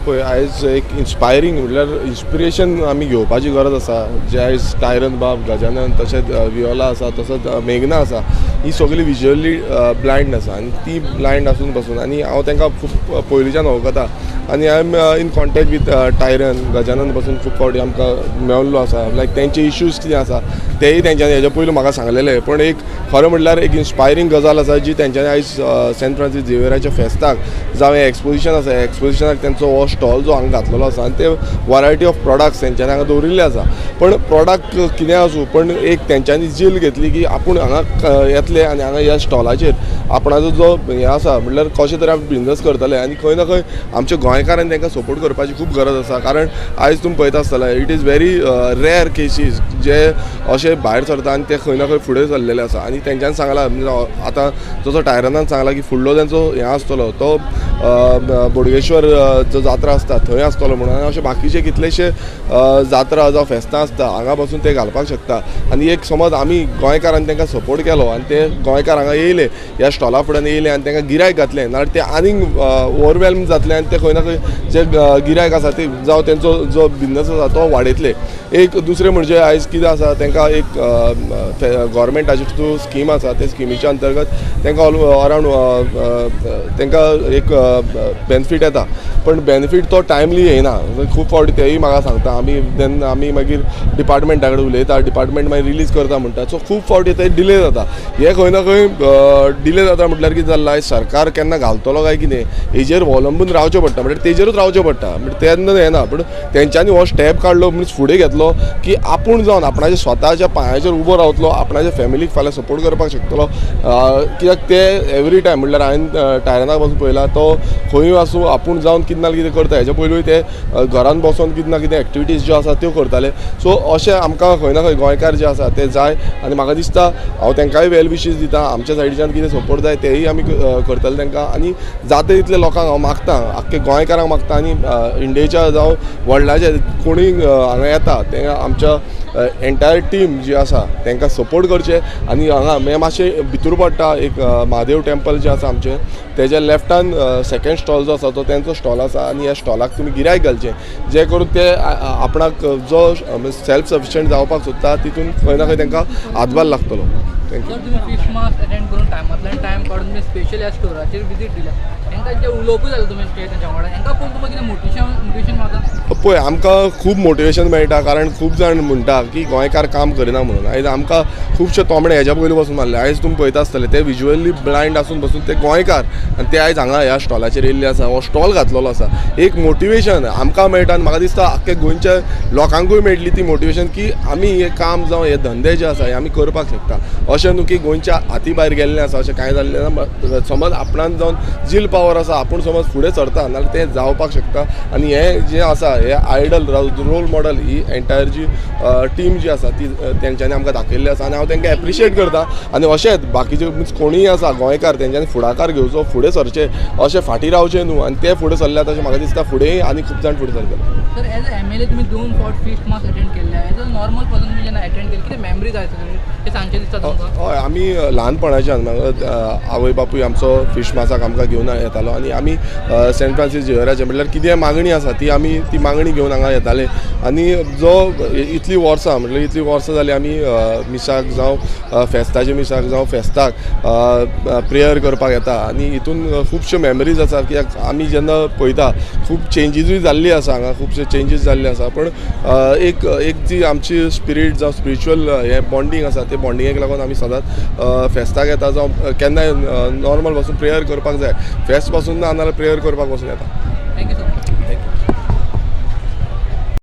पळय, आयज एक इन्स्पायरींग म्हणल्यार इन्स्पिरेशन आमी घेवपाची गरज आसा. जे आयज टायरन बाब, गजानन, तशेंच वियोला आसा, तसोच मेघना आसा, ही सगळी विज्युअली ब्लायंड आसा आनी ती ब्लायंड आसून पासून आनी हांव तांकां खूब पयलींच्यान वळखता आनी I am in contact with Tyron. Gajanan पासून खूब फावटी आमकां मेळिल्लो आसा. लायक तेंचे इश्यूज कितें आसा तेय तेंच्यांनी हेज्या पयलू म्हाका सांगलेले. पण एक खरें म्हणल्यार एक इन्स्पायरींग गजाल आसा जी तेंच्यांनी आयज सेंट फ्रांसीस झेवियराच्या फेस्ताक जावं हें एक्सपोजिशन आसा, ह्या एक्सपोजिशनाक तेंचो हो स्टॉल जो हांगा घातलेलो आसा आनी ते वरायटी ऑफ प्रोडक्ट्स तेंच्यांनी हांगा दवरिल्ले आसा. पण प्रोडक्ट कितें आसूं, पण एक तेंच्यांनी जील घेतली की आपूण हांगा येतले आनी हांगा ह्या स्टॉलाचेर आपणाचो जो हें आसा, म्हणल्यार कशें तरी आमी बिजनस करतले. आनी खंय ना खंय आमच्या गोंयकारांनी तांकां सपोर्ट करपाची खूब गरज आसा, कारण आयज तुमी पळयता आसतले, it is very rare cases जे अशे भायर सरता आनी ते खंय ना खंय फुडें सरलेले आसा. आनी तेंच्यांनी सांगलां, म्हणजे आतां जसो टायरनान सांगला की फुडलो तेंचो हें आसतलो तो बोडगेश्वर जो जात्रा आसता थंय आसतलो म्हणून. आनी अशे बाकीचे कितलेशे जात्रा जावं फेस्तां आसता, हांगा पासून ते घालपाक शकता. आनी एक समज आमी गोंयकारांनी तांकां सपोर्ट केलो आनी ते गोंयकार हांगा येयले, ह्या स्टॉला फुड्यान येयले आनी तांकां गिरायक घातलें, नाल्यार ते आनीक ओवरवेल्म जातले आनी ते खंय ना खंय जे गिरायक आसा ते जावं तेंचो जो बिजनस आसा तो वाडयतले. एक दुसरें म्हणजे आयज कितें आसा, तांकां एक गव्हर्मेंटाची थ्रू स्कीम आसा. ते स्किमीच्या अंतर्गत तांकां अरावंड तांकां एक बेनिफीट येता, पण बेनिफीट तो टायमली येयना खूब फावटी. तेय म्हाका सांगता, आमी देन आमी मागीर डिपार्टमेंटा कडेन उलयता, डिपार्टमेंट मागीर रिलीज करता म्हणटा. सो खूब फावटी ते डिले जाता. हे खंय ना खंय डिले जाता म्हटल्यार कितें जाल्लां, आयज सरकार केन्ना घालतलो काय कितें हेजेर अवलंबून रावचें पडटा, म्हणल्यार तेजेरूच रावचें पडटा. म्हणजे तेन्ना येना, पूण तेंच्यांनी हो स्टेप काडलो, मिन्स फुडें घेतलो की आपूण जावन आपणाच्या स्वताच्या पांयाचेर उबो रावतलो, आपणाच्या फॅमिलीक फाल्यां सपोर्ट करपाक शकतलो. कित्याक ते एवरी टायम, म्हणल्यार हांवें टायरनाक पासून पळयला, तो खंयूय आसूं आपूण जावन कितें ना कितें करता. हेच्या पयलूय ते घरान बसोन कितें ना कितें एक्टिविटीज ज्यो आसा त्यो करताले. सो अशें आमकां खंय ना खंय गोंयकार जे आसा ते जाय आनी म्हाका दिसता हांव तांकांय वेल विशीस दिता. आमच्या सायडीच्यान कितें सपोर्ट जाय तेय आमी करतले तांकां. आनी जाता तितले लोकांक हांव मागता, आख्खे गोंयकारांक मागता आनी इंडियेच्या जावं वर्ल्डाच्या कोणूय हांगा येता ते आमच्या एंटायर टीम जी आसा तांकां सपोर्ट करचे. आनी हांगा म्हणजे मातशें भितूर पडटा, एक महादेव टेम्पल जें आसा आमचें, तेज्या लेफ्टान सेकेंड स्टॉल जो आसा तो तेंचो स्टॉल आसा. आनी ह्या स्टॉलाक तुमी गिरायक घालचें, जे करून ते आपणाक जो सेल्फ सफिशियंट जावपाक सोदता तितून खंय ना खंय तांकां हातभार लागतलो. Thank you. सर, तुमी फिश मास अटेंड करून टायमांतल्यान टायम काडून तुमी स्पेशल ह्या स्टोराचेर विजीट दिल्या. तांकां जें उलोवपूय जालें तुमी तेंच्या वांगडा, हांकां पळोवन तुमकां कितें मोटिवेशन मेळटा? पळय, आमकां खूब मोटिवेशन मेळटा, कारण खूब जाण म्हणटा की गोंयकार काम करिना म्हणून. आयज आमकां खुबशे तोमणे हेज्या पयलीं पासून मारले. आयज तुमी पळयता आसतले, ते विज्युअली ब्लायंड आसून पासून ते गोंयकार आनी ते आयज हांगा ह्या स्टॉलाचेर येयल्ले आसा, हो स्टॉल घातलेलो आसा. एक मोटिवेशन आमकां मेळटा आनी म्हाका दिसता आख्खे गोंयच्या लोकांकूय मेळटली ती मोटिवेशन की आमी हें काम जावं हे धंदे जे आसा हे आमी करपाक शकता. अशें न्हू की गोंयच्या हाती भायर गेल्लें आसा, अशें कांय जाल्लें ना. समज आपणान जावन जील पावर आसा, आपूण समज फुडें सरता नाल्यार तें जावपाक शकता. आनी हें जें आसा हे आयडल रोल मॉडल ही एंटायर जी टीम जी आसा ती तेंच्यांनी आमकां दाखयल्ली आसा आनी हांव तांकां एप्रिशिएट करता. आनी अशेंच बाकीचे मिन्स कोणूय आसा गोंयकार, तेंच्यांनी फुडाकार घेवचो, फुडें सरचें, अशें फाटीं रावचें न्हू. आनी ते फुडें सरल्यात अशें म्हाका दिसता, फुडेंय आनी खूब जाण फुडें सरतले. सर, एज अ एमएलए तुमी दोन फावट फिश मास अटेंड केल्ले. एज अ नॉर्मल पर्सन तुमी जेन्ना अटेंड केले, कितें मेमरीज आसा ते सांगचे दिसता तुमकां? हय, आमी ल्हानपणाच्यान आवय बापूय आमचो फिश मासाक आमकां घेवन येतालो आनी आमी सेंट फ्रांसीस झेवियराचे म्हटल्यार कितें मागणी आसा ती आमी ती मागणी घेवन हांगा येताले. आनी जो इतलीं वर्सां, म्हटल्यार इतलीं वर्सां जालीं, आमी मिसाक जावं फेस्ताच्या मिसाक जावं फेस्ताक प्रेयर करपाक येता. आनी हितून खुबश्यो मेमरीज आसा, कित्याक आमी जेन्ना पळयता खूब चेंजीसूय जाल्ली आसा हांगा, खुबशे चेंजीस जाल्ले आसा. पूण एक एक जी आमची स्पिरीट जावं स्पिरिच्युअल हें बॉन्डींग आसा, ते बॉन्डिंगेक लागून आमी सदांच फेस्ताक येता जावं केन्नाय नॉर्मल पासून प्रेयर करपाक जाय, फेस्त पासून ना नाल्यार प्रेयर करपाक पासून येता.